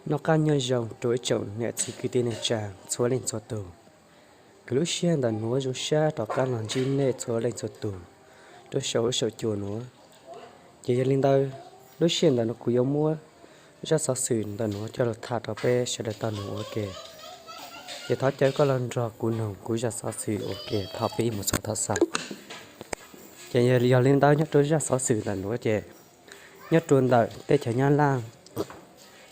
Noj qab nyob zoo rau ib tsoom niam txiv kwv tij neej tsa txhua leej txhua tus. Kuv lub sij hawm ntawm nuav zoo sab rov qab los ntsib nej txhua leej txhua tus rau saum huab saum cua nuav. Ces yog li ntawd, lub sij hawm ntawm nuav kuv yuav muab zaj xov xwm ntawm nuav coj los tham rau peb sawv daws tau noog ua ke. Ces thov caw koj los nrog kuv noog kuv zaj xov xwm ua ke thaum peb mus txog thaum xaus. Ces yog li ntawd, nyob rau zaj xov xwm ntawm nuav ces nyob rau ntawm teb chaws Nyab Laj,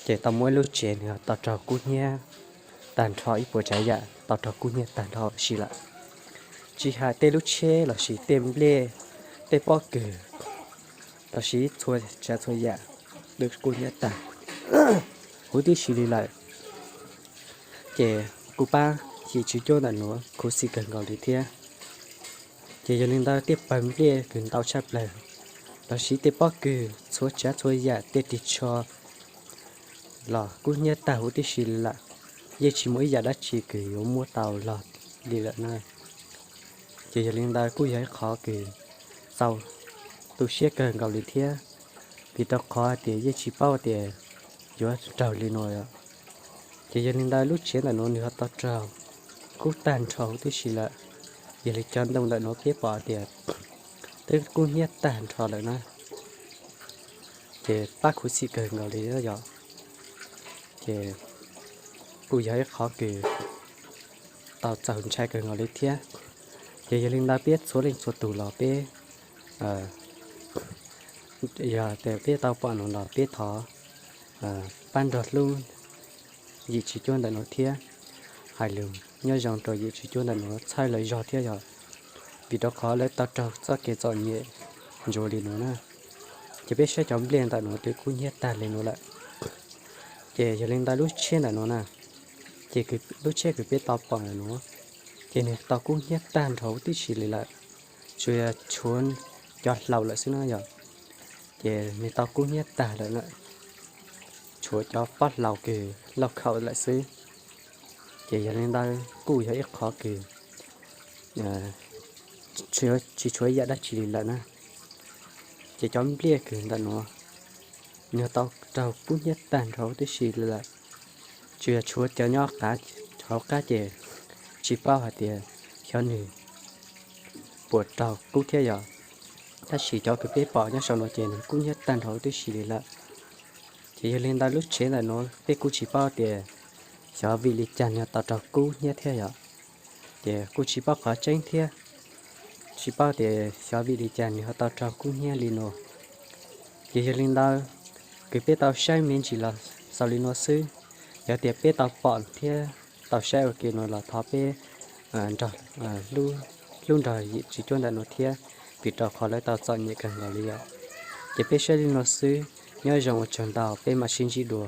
ces tau muaj ib lub tsev nws tau raug kub hnyiab tag nrho, ib puas tsav yam tau raug kub hnyiab tag nrho huv si lawm. Tsis hais tej lub tsheb lossis tej nplej, tej pob kws lossis txhua tsav txhua yam twb kub hnyiab tag huv tib si li lawm. Ces kuj pab yim tswv cuab ntawm nuav khuv xim kawg nkaus li thiab. Ces yog li ntawd, tej pawg nplej kws ntau tshaj plawg lossis tej pob kws txhua tsav txhua yam tej ris tsho los kub hnyiab tag huv tib si li lawm, yeej tsis muaj ib yam dab tsi kws yuav muab tau los li lawm na. Ces yog li ntawd kuj yog ib qhov kws txaus tu siab kawg nkaus li thiab, vim rau qhov hais tias yeej tsis paub tias yuav raug li nuav. Ces yog li ntawd, lub tsev ntawm nuav nws ho tau raug kub tag nrho huv tib si lawm. Yog li cov ntoo ntawm nuav peb pom tias twb kub hnyiab tag nrho lawm na. Ces pab khuv xim kawg nkaus li yog, ces kuj yog ib qhov kws tau txaus ntshai kawg nkaus li thiab. Ces yog li ntawd, peb txhua leej txhua tus los peb, yog tias peb tau pom no los peb thov pab nrog hlub yim tswv cuab ntawm nuav thiab. Hais lus nyob zoo rau yim tswv cuab ntawm nuav txhawb lawv zog thiab yog, vim rau qhov lawv tau raug txoj kev txom nyem ntsuav li nuav na. Ces peb saib cov nplej ntawm nuav twb kub hnyiab tag li nuav lawm. Ces yog li ntawd, lub tsheb ntawm nuav na, ces lub tsheb kws peb tau pom ntawm nuav, ces nws tau kub hnyiab tag nrho huv tib si li lawm. Tsuas yog tshuav cov hlau lawm xwb na yog, ces nws tau kub hnyiab tag lawm na, tshuav cov pob hlau kws lauj khaum lawm xwb. Ces yog li ntawd, kuj yog ib qhov kws tsis tshuav yam dab tsi li lawm na. Ces cov nplej kws ntawm nuav, nws tau raug kub hnyiab tag nrho huv tib si li lawm. Tsuas yog tshuav cov nyob hauv qab ces tsis paub hais tias xyov nws puas raug kub thiab yog, tab sis cov kws peb pom nyob saum no ces nws kub hnyiab tag nrho huv tib si li lawm. Ces yog li ntawd, lub tsheb ntawm nuav peb kuj tsis paub tias xyov vim li cas nws tau raug kub hnyiab thiab yog, ces kuj tsis paub qhov tseeb thiab, tsis paub tias xyov vim li cas nws ho tau raug kub hnyiab li nuav. Ces yog li ntawd, kws peb tau saib me ntsis los xaus li nuav xwb. Yog tias peb tau pom thiab tau saib ua ke no los thov peb nrog hlub nrog yim tswv cuab ntawm nuav thiab, vim rau qhov lawv tau txom nyem kawg nkaus li yog. Ces peb saib li nuav xwb, nyob zoo ua tsaug ntau, peb mam sib ntsib dua.